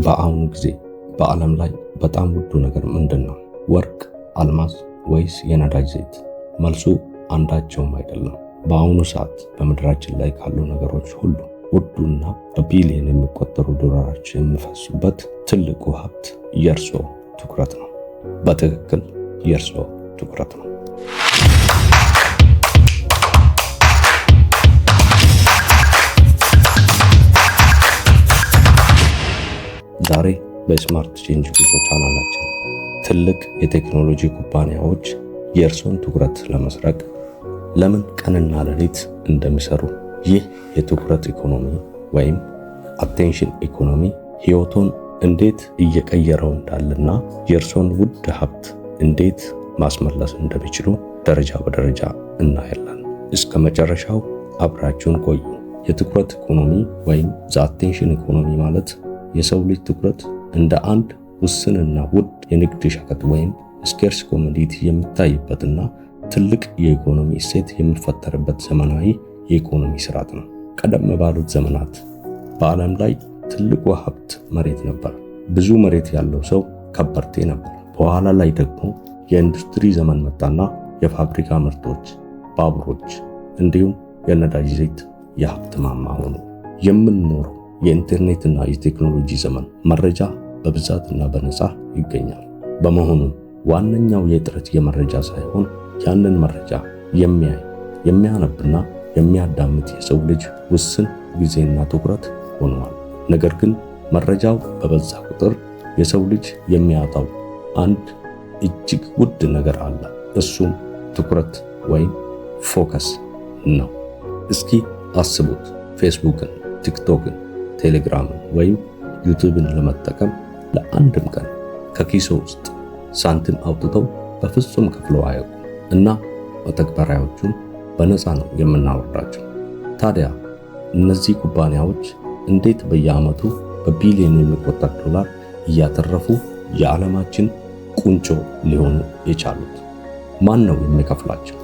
በአሁኑ ጊዜ በዓለም ላይ በጣም ውዱ ነገር ምንድን ነው? ወርቅ፣ አልማዝ ወይስ የነዳጅ ዘይት? መልሱ አንዳቸውም አይደለም። በአሁኑ ሰዓት በምድራችን ላይ ካሉ ነገሮች ሁሉ ውዱና በቢሊዮን የሚቆጠሩ ዶላሮች የሚፈሱበት ትልቁ ሀብት የእርሶ ትኩረት ነው። በትክክል የእርሶ ትኩረት ነው። ዛሬ በ Smart Change ጉዞ ቻናላችን ትልቅ የቴክኖሎጂ ኩባንያዎች የእርሶን ትኩረት ለመስረቅ ለምን ቀንና ሌሊት እንደሚሰሩ፣ ይህ የትኩረት ኢኮኖሚ ወይም attention economy ሕይወቶን እንዴት እየቀየረው እንዳለና የእርሶን ውድ ሀብት እንዴት ማስመለስ እንደሚችሉ ደረጃ በደረጃ እናያለን። እስከ መጨረሻው አብራችሁን ቆዩ። የትኩረት ኢኮኖሚ ወይም the attention economy ማለት የሰው ልጅ ትኩረት እንደ አንድ ውስንና ውድ የንግድ ሸቀጥ ወይም scarce commodity የሚታይበትና ትልቅ የኢኮኖሚ እሴት የሚፈጠርበት ዘመናዊ የኢኮኖሚ ስርዓት ነው። ቀደም ባሉት ዘመናት በዓለም ላይ ትልቁ ሀብት መሬት ነበር። ብዙ መሬት ያለው ሰው ከበርቴ ነበር። በኋላ ላይ ደግሞ የኢንዱስትሪ ዘመን መጣና የፋብሪካ ምርቶች፣ ባቡሮች እንዲሁም የነዳጅ ዘይት የሀብት ማማ ሆኑ። የምንኖረው የኢንተርኔትና የቴክኖሎጂ ዘመን መረጃ በብዛትና በነፃ ይገኛል። በመሆኑም ዋነኛው የጥረት የመረጃ ሳይሆን ያንን መረጃ የሚያይ፣ የሚያነብና የሚያዳምጥ የሰው ልጅ ውስን ጊዜና ትኩረት ሆነዋል። ነገር ግን መረጃው በበዛ ቁጥር የሰው ልጅ የሚያጣው አንድ እጅግ ውድ ነገር አለ። እሱም ትኩረት ወይም focus ነው። እስኪ አስቡት፣ ፌስቡክን፣ ቲክቶክን፣ ቴሌግራምን ወይም ዩቲዩብን ለመጠቀም ለአንድም ቀን ከኪሶ ውስጥ ሳንቲም አውጥተው በፍጹም ከፍለው አያውቁም እና መተግበሪያዎቹን በነፃ ነው የምናወርዳቸው። ታዲያ እነዚህ ኩባንያዎች እንዴት በየዓመቱ በቢሊዮን የሚቆጠር ዶላር እያተረፉ የዓለማችን ቁንጮ ሊሆኑ የቻሉት? ማን ነው የሚከፍላቸው?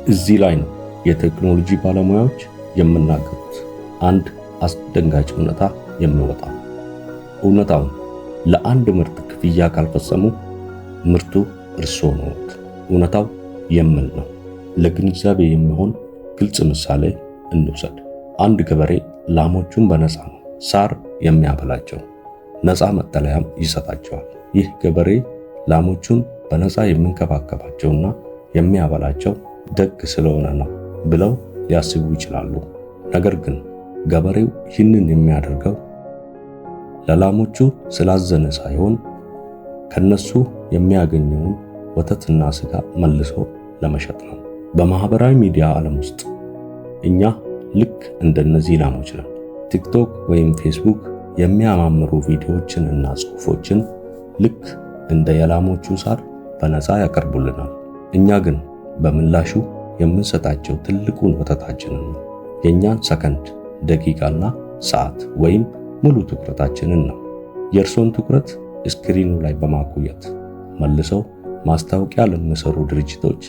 እዚህ ላይ ነው የቴክኖሎጂ ባለሙያዎች የሚናገሩት አንድ አስደንጋጭ እውነታ የሚወጣው። እውነታውን ለአንድ ምርት ክፍያ ካልፈጸሙ ምርቱ እርሶ ነዎት። እውነታው የሚል ነው። ለግንዛቤ የሚሆን ግልጽ ምሳሌ እንውሰድ። አንድ ገበሬ ላሞቹን በነፃ ነው ሳር የሚያበላቸው፣ ነፃ መጠለያም ይሰጣቸዋል። ይህ ገበሬ ላሞቹን በነፃ የሚንከባከባቸውና የሚያበላቸው ደግ ስለሆነ ነው ብለው ሊያስቡ ይችላሉ። ነገር ግን ገበሬው ይህንን የሚያደርገው ለላሞቹ ስላዘነ ሳይሆን ከነሱ የሚያገኘውን ወተትና ስጋ መልሶ ለመሸጥ ነው። በማህበራዊ ሚዲያ ዓለም ውስጥ እኛ ልክ እንደነዚህ ላሞች ነን። ቲክቶክ ወይም ፌስቡክ የሚያማምሩ ቪዲዮዎችን እና ጽሑፎችን ልክ እንደ የላሞቹ ሳር በነፃ ያቀርቡልናል። እኛ ግን በምላሹ የምንሰጣቸው ትልቁን ወተታችንን ነው። የእኛን ሰከንድ፣ ደቂቃና ሰዓት ወይም ሙሉ ትኩረታችንን ነው። የእርሶን ትኩረት screen ኑ ላይ በማቆየት መልሰው ማስታወቂያ ለሚሰሩ ድርጅቶች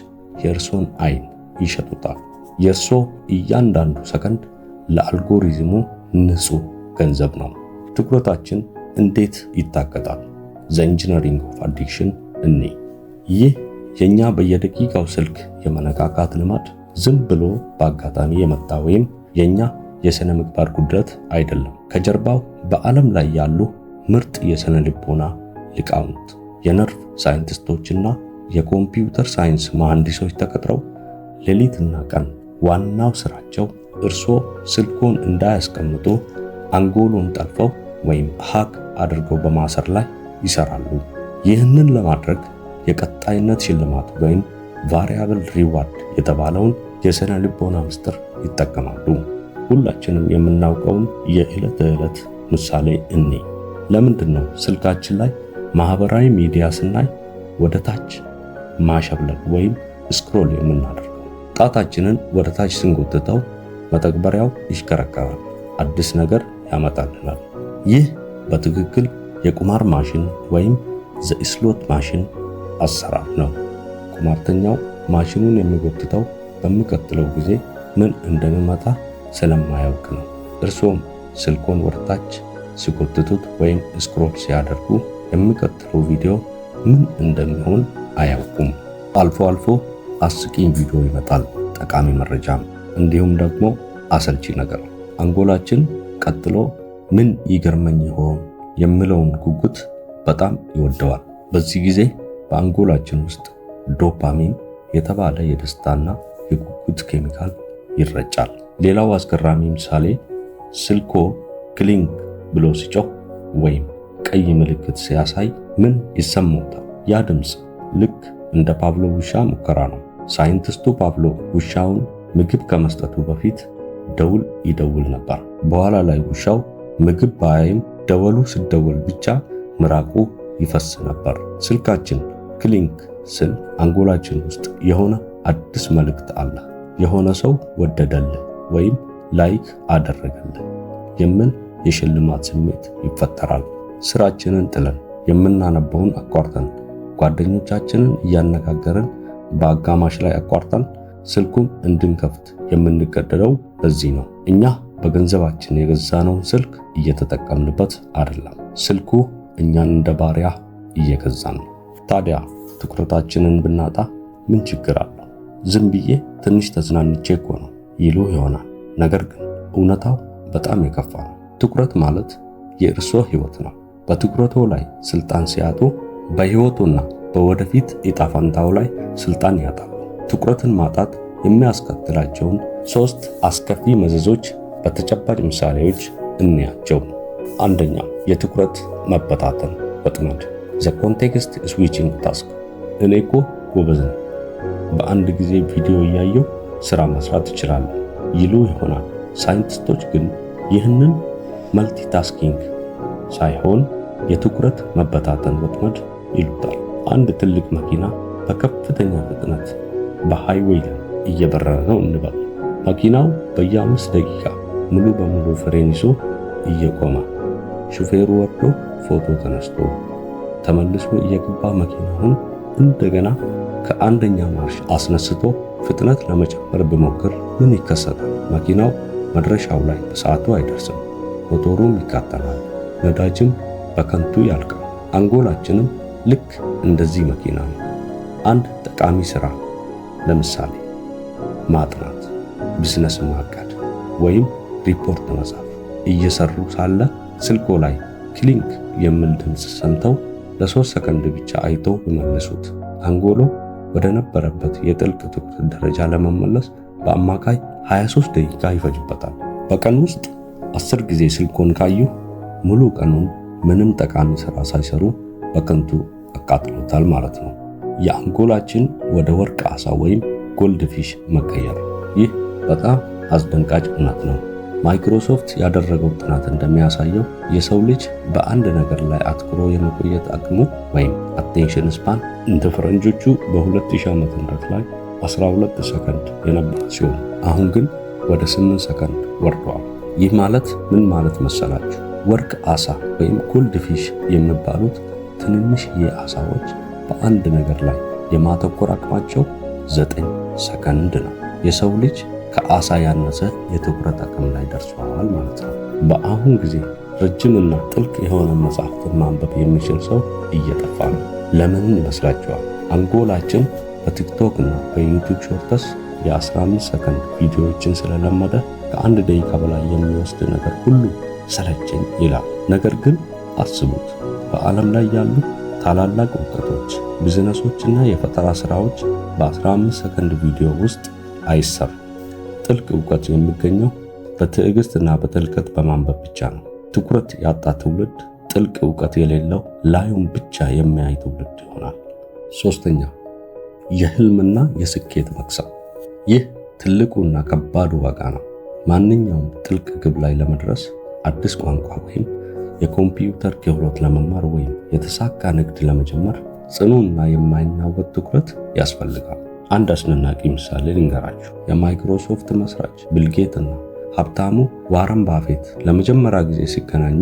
የእርሶን አይን ይሸጡታል። የእርሶ እያንዳንዱ ሰከንድ ለአልጎሪዝሙ ንጹህ ገንዘብ ነው። ትኩረታችን እንዴት ይታገጣል? The engineering of addiction እኔ ይህ የኛ በየደቂቃው ስልክ የመነካካት ልማድ ዝም ብሎ በአጋጣሚ የመጣ ወይም የኛ የሥነ ምግባር ጉድለት አይደለም። ከጀርባው በዓለም ላይ ያሉ ምርጥ የሥነ ልቦና ሊቃውንት፣ የነርቭ ሳይንቲስቶችና የኮምፒውተር ሳይንስ መሐንዲሶች ተቀጥረው ሌሊትና ቀን ዋናው ስራቸው እርሶ ስልኮን እንዳያስቀምጡ አንጎሎን ጠልፈው ወይም hack አድርገው በማሰር ላይ ይሰራሉ። ይህንን ለማድረግ የቀጣይነት ሽልማት ወይም variable reward የተባለውን የሥነ ልቦና ምስጢር ይጠቀማሉ። ሁላችንም የምናውቀውን የዕለት ተዕለት ምሳሌ እኔ ለምንድን ነው ስልካችን ላይ ማህበራዊ ሚዲያ ስናይ ወደ ታች ማሸብለብ ወይም scroll የምናደርገው? ጣታችንን ወደ ታች ስንጎትተው መተግበሪያው ይሽከረከራል፣ አዲስ ነገር ያመጣልናል። ይህ በትክክል የቁማር ማሽን ወይም the slot machine አሰራር ነው። ቁማርተኛው ማሽኑን የሚጎትተው በሚቀጥለው ጊዜ ምን እንደሚመጣ ስለማያውቅ ነው። እርሶም ስልኮን ወደታች ሲጎትቱት ወይም scroll ሲያደርጉ የሚቀጥለው ቪዲዮ ምን እንደሚሆን አያውቁም። አልፎ አልፎ አስቂኝ ቪዲዮ ይመጣል፣ ጠቃሚ መረጃም፣ እንዲሁም ደግሞ አሰልቺ ነገር። አንጎላችን ቀጥሎ ምን ይገርመኝ ይሆን የሚለውን ጉጉት በጣም ይወደዋል። በዚህ ጊዜ በአንጎላችን ውስጥ ዶፓሚን የተባለ የደስታና የጉጉት ኬሚካል ይረጫል። ሌላው አስገራሚ ምሳሌ ስልኮ ክሊንክ ብሎ ሲጮህ ወይም ቀይ ምልክት ሲያሳይ ምን ይሰማዎታል? ያ ድምፅ ልክ እንደ ፓቭሎቭ ውሻ ሙከራ ነው። ሳይንቲስቱ ፓቭሎቭ ውሻውን ምግብ ከመስጠቱ በፊት ደውል ይደውል ነበር። በኋላ ላይ ውሻው ምግብ ባያይም ደወሉ ሲደወል ብቻ ምራቁ ይፈስ ነበር። ስልካችን ክሊንክ ስል አንጎላችን ውስጥ የሆነ አዲስ መልእክት አለ። የሆነ ሰው ወደደልህ ወይም like አደረገልህ የሚል የሽልማት ስሜት ይፈጠራል። ስራችንን ጥለን፣ የምናነበውን አቋርጠን፣ ጓደኞቻችንን እያነጋገርን በአጋማሽ ላይ አቋርጠን ስልኩን እንድንከፍት የምንገደደው ለዚህ ነው። እኛ በገንዘባችን የገዛነውን ስልክ እየተጠቀምንበት አይደለም። ስልኩ እኛን እንደ ባሪያ እየገዛን ነው። ታዲያ ትኩረታችንን ብናጣ ምን ችግር አለው? ዝም ብዬ ትንሽ ተዝናንቼ እኮ ነው ይሉ ይሆናል። ነገር ግን እውነታው በጣም የከፋ ነው። ትኩረት ማለት የእርስዎ ህይወት ነው። በትኩረቶ ላይ ስልጣን ሲያጡ በህይወቱና በወደፊት ዕጣ ፈንታው ላይ ስልጣን ያጣሉ። ትኩረትን ማጣት የሚያስከትላቸውን ሶስት አስከፊ መዘዞች በተጨባጭ ምሳሌዎች እንያቸው። አንደኛ፣ የትኩረት መበታተን ወጥመድ፣ the context switching task። እኔ እኮ ጎበዝ ነኝ፣ በአንድ ጊዜ ቪዲዮ እያየሁ ስራ መስራት እችላለሁ ይሉ ይሆናል። ሳይንቲስቶች ግን ይህንን multitasking ሳይሆን የትኩረት መበታተን ወጥመድ ይሉታል። አንድ ትልቅ መኪና በከፍተኛ ፍጥነት በ highway ላይ እየበረረ ነው እንበል። መኪናው በየ5 ደቂቃ ሙሉ በሙሉ ፍሬን ይዞ እየቆመ፣ ሹፌሩ ወርዶ ፎቶ ተነስቶ ተመልሶ እየገባ፣ መኪናውን እንደገና ከአንደኛ ማርሽ አስነስቶ ፍጥነት ለመጨመር ቢሞክር ምን ይከሰታል? መኪናው መድረሻው ላይ በሰዓቱ አይደርስም። ሞቶሩም ይቃጠላል፣ ነዳጅም በከንቱ ያልቃል። አንጎላችንም ልክ እንደዚህ መኪና ነው። አንድ ጠቃሚ ስራ፣ ለምሳሌ ማጥናት፣ ቢዝነስ ማቀድ ወይም ሪፖርት መጻፍ እየሰሩ ሳለ ስልኮ ላይ ክሊንክ የሚል ድምፅ ሰምተው ለ3 ሰከንድ ብቻ አይተው ቢመልሱት አንጎሎ ወደ ነበረበት የጥልቅ ትኩረት ደረጃ ለመመለስ በአማካይ 23 ደቂቃ ይፈጅበታል። በቀን ውስጥ 10 ጊዜ ስልኮን ካዩ ሙሉ ቀኑን ምንም ጠቃሚ ስራ ሳይሰሩ በከንቱ አቃጥሎታል ማለት ነው። የአንጎላችን ወደ ወርቅ አሳ ወይም goldfish መቀየር። ይህ በጣም አስደንጋጭ እውነት ነው። ማይክሮሶፍት ያደረገው ጥናት እንደሚያሳየው የሰው ልጅ በአንድ ነገር ላይ አትኩሮ የመቆየት አቅሙ ወይም attention span እንደ ፈረንጆቹ በ2000 ዓመተ ምህረት ላይ 12 ሰከንድ የነበረ ሲሆን አሁን ግን ወደ 8 ሰከንድ ወርደዋል። ይህ ማለት ምን ማለት መሰላችሁ? ወርቅ አሳ ወይም goldfish የሚባሉት ትንንሽዬ አሳዎች በአንድ ነገር ላይ የማተኮር አቅማቸው 9 ሰከንድ ነው። የሰው ልጅ ከአሳ ያነሰ የትኩረት አቅም ላይ ደርሷል ማለት ነው። በአሁን ጊዜ ረጅምና ጥልቅ የሆነ መጽሐፍትን ማንበብ የሚችል ሰው እየጠፋ ነው። ለምን ይመስላችኋል? አንጎላችን በቲክቶክ እና በዩቲዩብ Shorts የ15 ሰከንድ ቪዲዮዎችን ስለለመደ ከአንድ ደቂቃ በላይ የሚወስድ ነገር ሁሉ ሰለቸኝ ይላል። ነገር ግን አስቡት፣ በዓለም ላይ ያሉ ታላላቅ እውቀቶች፣ ቢዝነሶች እና የፈጠራ ስራዎች በ15 ሰከንድ ቪዲዮ ውስጥ አይሰሩም። ጥልቅ እውቀት የሚገኘው በትዕግስት እና በጥልቀት በማንበብ ብቻ ነው። ትኩረት ያጣ ትውልድ ጥልቅ እውቀት የሌለው፣ ላዩን ብቻ የሚያይ ትውልድ ይሆናል። ሶስተኛ፣ የህልምና የስኬት መክሰም። ይህ ትልቁና ከባዱ ዋጋ ነው። ማንኛውም ጥልቅ ግብ ላይ ለመድረስ፣ አዲስ ቋንቋ ወይም የኮምፒውተር ክህሎት ለመማር ወይም የተሳካ ንግድ ለመጀመር ጽኑና የማይናወጥ ትኩረት ያስፈልጋል። አንድ አስደናቂ ምሳሌ ልንገራችሁ። የማይክሮሶፍት መስራች ቢል ጌት እና ሀብታሙ ዋረን ባፌት ለመጀመሪያ ጊዜ ሲገናኙ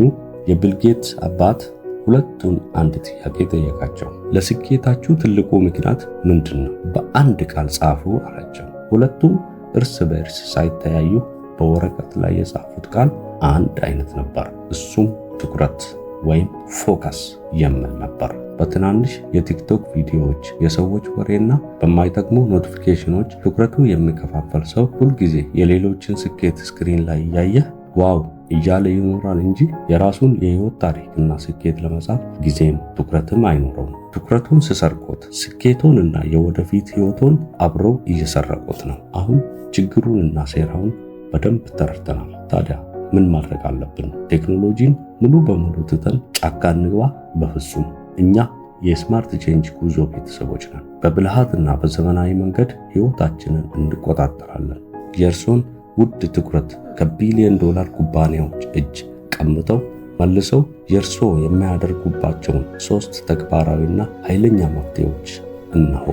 የቢል ጌትስ አባት ሁለቱን አንድ ጥያቄ ጠየቃቸው። ለስኬታችሁ ትልቁ ምክንያት ምንድን ነው? በአንድ ቃል ጻፉ አላቸው። ሁለቱም እርስ በእርስ ሳይተያዩ በወረቀት ላይ የጻፉት ቃል አንድ አይነት ነበር። እሱም ትኩረት ወይም focus የሚል ነበር። በትናንሽ የቲክቶክ ቪዲዮዎች፣ የሰዎች ወሬና በማይጠቅሙ notification ኖች ትኩረቱ የሚከፋፈል ሰው ሁልጊዜ የሌሎችን ስኬት screen ላይ እያየ wow እያለ ይኖራል እንጂ የራሱን የህይወት ታሪክና ስኬት ለመጻፍ ጊዜም ትኩረትም አይኖረውም። ትኩረቱን ሲሰርቁት ስኬቶንና የወደፊት ህይወቶን አብረው እየሰረቁት ነው። አሁን ችግሩንና ሴራውን በደንብ ተረድተናል። ታዲያ ምን ማድረግ አለብን? ቴክኖሎጂን ሙሉ በሙሉ ትተን ጫካ እንግባ? በፍጹም። እኛ የ Smart Change ጉዞ ቤተሰቦች ነን። በብልሃትና በዘመናዊ መንገድ ህይወታችንን እንቆጣጠራለን። የእርሶን ውድ ትኩረት ከቢሊዮን ዶላር ኩባንያዎች እጅ ቀምተው መልሰው የእርሶ የሚያደርጉባቸውን ሶስት ተግባራዊና ኃይለኛ መፍትሄዎች እነሆ።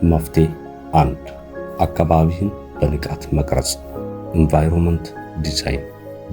መፍትሄ 1፣ አካባቢህን በንቃት መቅረጽ፣ environment design።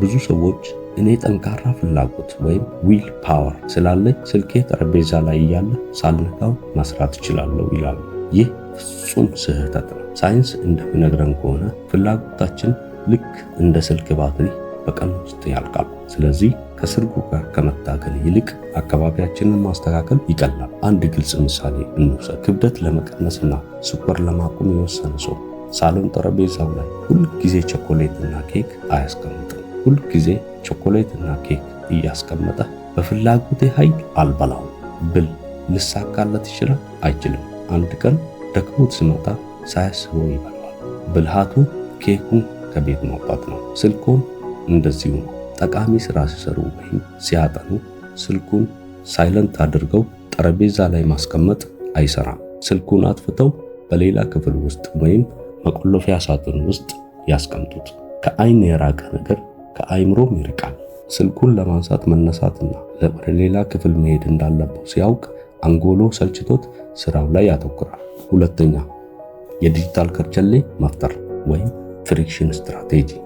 ብዙ ሰዎች እኔ ጠንካራ ፍላጎት ወይም will power ስላለኝ ስልኬ ጠረጴዛ ላይ እያለ ሳልነካው መስራት እችላለሁ ይላሉ። ይህ ፍጹም ስህተት ነው። ሳይንስ እንደሚነግረን ከሆነ ፍላጎታችን ልክ እንደ ስልክ ባትሪ በቀን ውስጥ ያልቃል። ስለዚህ ከስልኩ ጋር ከመታገል ይልቅ አካባቢያችንን ማስተካከል ይቀላል። አንድ ግልጽ ምሳሌ እንውሰድ። ክብደት ለመቀነስና ስኳር ለማቆም የወሰነ ሰው ሳሎን ጠረጴዛው ላይ ሁል ጊዜ ቸኮሌትና ኬክ አያስቀምጥም። ሁል ጊዜ ቸኮሌትና ኬክ እያስቀመጠ በፍላጎቴ ኃይል አልበላውም ብል ሊሳካለት ይችላል? አይችልም። አንድ ቀን ደክሞት ሲመጣ ሳያስበው ይበላዋል። ብልሃቱ ኬኩን ከቤት ማውጣት ነው። ስልኮን እንደዚሁ ነው። ጠቃሚ ስራ ሲሰሩ ወይም ሲያጠኑ ስልኩን silent አድርገው ጠረጴዛ ላይ ማስቀመጥ አይሰራም። ስልኩን አጥፍተው በሌላ ክፍል ውስጥ ወይም መቆለፊያ ሳጥን ውስጥ ያስቀምጡት። ከአይን የራቀ ነገር ከአይምሮም ይርቃል። ስልኩን ለማንሳት መነሳትና ወደ ሌላ ክፍል መሄድ እንዳለበት ሲያውቅ አንጎሎ ሰልችቶት ስራው ላይ ያተኩራል። ሁለተኛ፣ የዲጂታል ከርቸሌ መፍጠር ወይም friction strategy።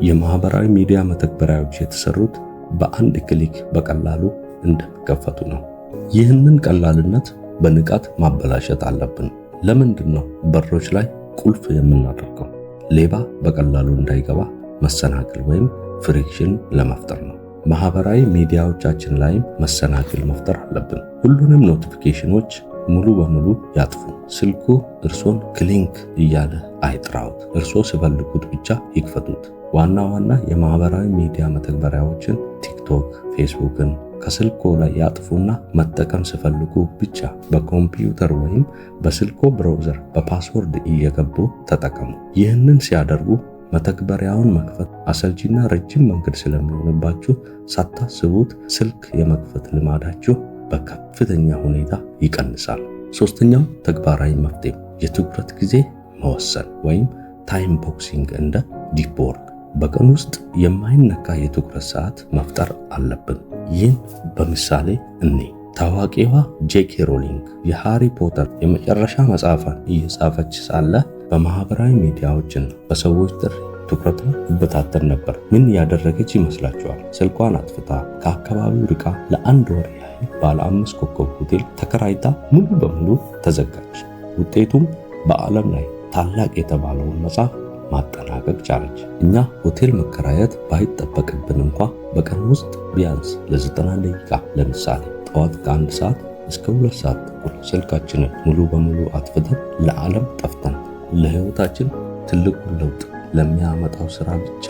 የማህበራዊ ሚዲያ መተግበሪያዎች የተሰሩት በአንድ click በቀላሉ እንደሚከፈቱ ነው። ይህንን ቀላልነት በንቃት ማበላሸት አለብን። ለምንድን ነው በሮች ላይ ቁልፍ የምናደርገው? ሌባ በቀላሉ እንዳይገባ መሰናክል ወይም friction ለመፍጠር ነው። ማህበራዊ ሚዲያዎቻችን ላይም መሰናክል መፍጠር አለብን። ሁሉንም notification ኖች ሙሉ በሙሉ ያጥፉ። ስልኩ እርሶን ክሊንክ እያለ አይጥራውት። እርሶ ሲፈልጉት ብቻ ይክፈቱት። ዋና ዋና የማህበራዊ ሚዲያ መተግበሪያዎችን ቲክቶክ፣ ፌስቡክን ከስልኮ ላይ ያጥፉና መጠቀም ሲፈልጉ ብቻ በኮምፒውተር ወይም በስልኮ browser በ password እየገቡ ተጠቀሙ። ይህንን ሲያደርጉ መተግበሪያውን መክፈት አሰልቺና ረጅም መንገድ ስለሚሆንባችሁ ሳታስቡት ስልክ የመክፈት ልማዳችሁ በከፍተኛ ሁኔታ ይቀንሳል። ሶስተኛው ተግባራዊ መፍትሄ የትኩረት ጊዜ መወሰን ወይም time boxing እንደ deep work። በቀን ውስጥ የማይነካ የትኩረት ሰዓት መፍጠር አለብን። ይህን በምሳሌ እኔ ታዋቂዋ ጄኬ ሮሊንግ የሃሪ ፖተር የመጨረሻ መጽሐፏን እየጻፈች ሳለ በማህበራዊ ሚዲያዎችና በሰዎች ጥሪ ትኩረቷ ይበታተን ነበር። ምን ያደረገች ይመስላችኋል? ስልኳን አጥፍታ ከአካባቢው ርቃ ለአንድ ወር ያህል ባለ 5 ኮከብ ሆቴል ተከራይታ ሙሉ በሙሉ ተዘጋች። ውጤቱም በዓለም ላይ ታላቅ የተባለውን መጽሐፍ ማጠናቀቅ ቻለች። እኛ ሆቴል መከራየት ባይጠበቅብን እንኳ በቀን ውስጥ ቢያንስ ለ90 ደቂቃ፣ ለምሳሌ ጠዋት ከ1 ሰዓት እስከ 2 ሰዓት ተኩል ስልካችንን ሙሉ በሙሉ አጥፍተን ለዓለም ጠፍተን ለህይወታችን ትልቁን ለውጥ ለሚያመጣው ስራ ብቻ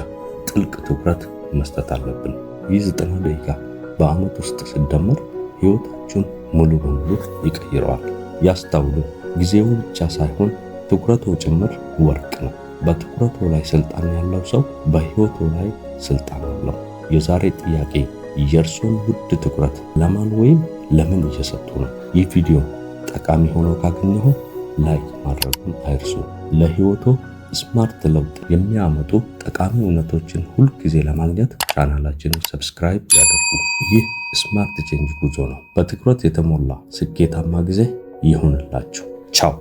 ጥልቅ ትኩረት መስጠት አለብን። ይህ 90 ደቂቃ በዓመት ውስጥ ሲደመር ህይወታችሁን ሙሉ በሙሉ ይቀይረዋል። ያስታውሉ፣ ጊዜው ብቻ ሳይሆን ትኩረቶ ጭምር ወርቅ ነው። በትኩረቶ ላይ ስልጣን ያለው ሰው በህይወቱ ላይ ስልጣን አለው። የዛሬ ጥያቄ፣ የእርሶን ውድ ትኩረት ለማን ወይም ለምን እየሰጡ ነው? ይህ ቪዲዮ ጠቃሚ ሆኖ ካገኘሁ like ማድረጉን አይርሱ። ለህይወቶ smart ለውጥ የሚያመጡ ጠቃሚ እውነቶችን ሁል ጊዜ ለማግኘት ቻናላችንን subscribe ያደርጉ። ይህ Smart Change ጉዞ ነው። በትኩረት የተሞላ ስኬታማ ጊዜ ይሁንላችሁ። ቻው።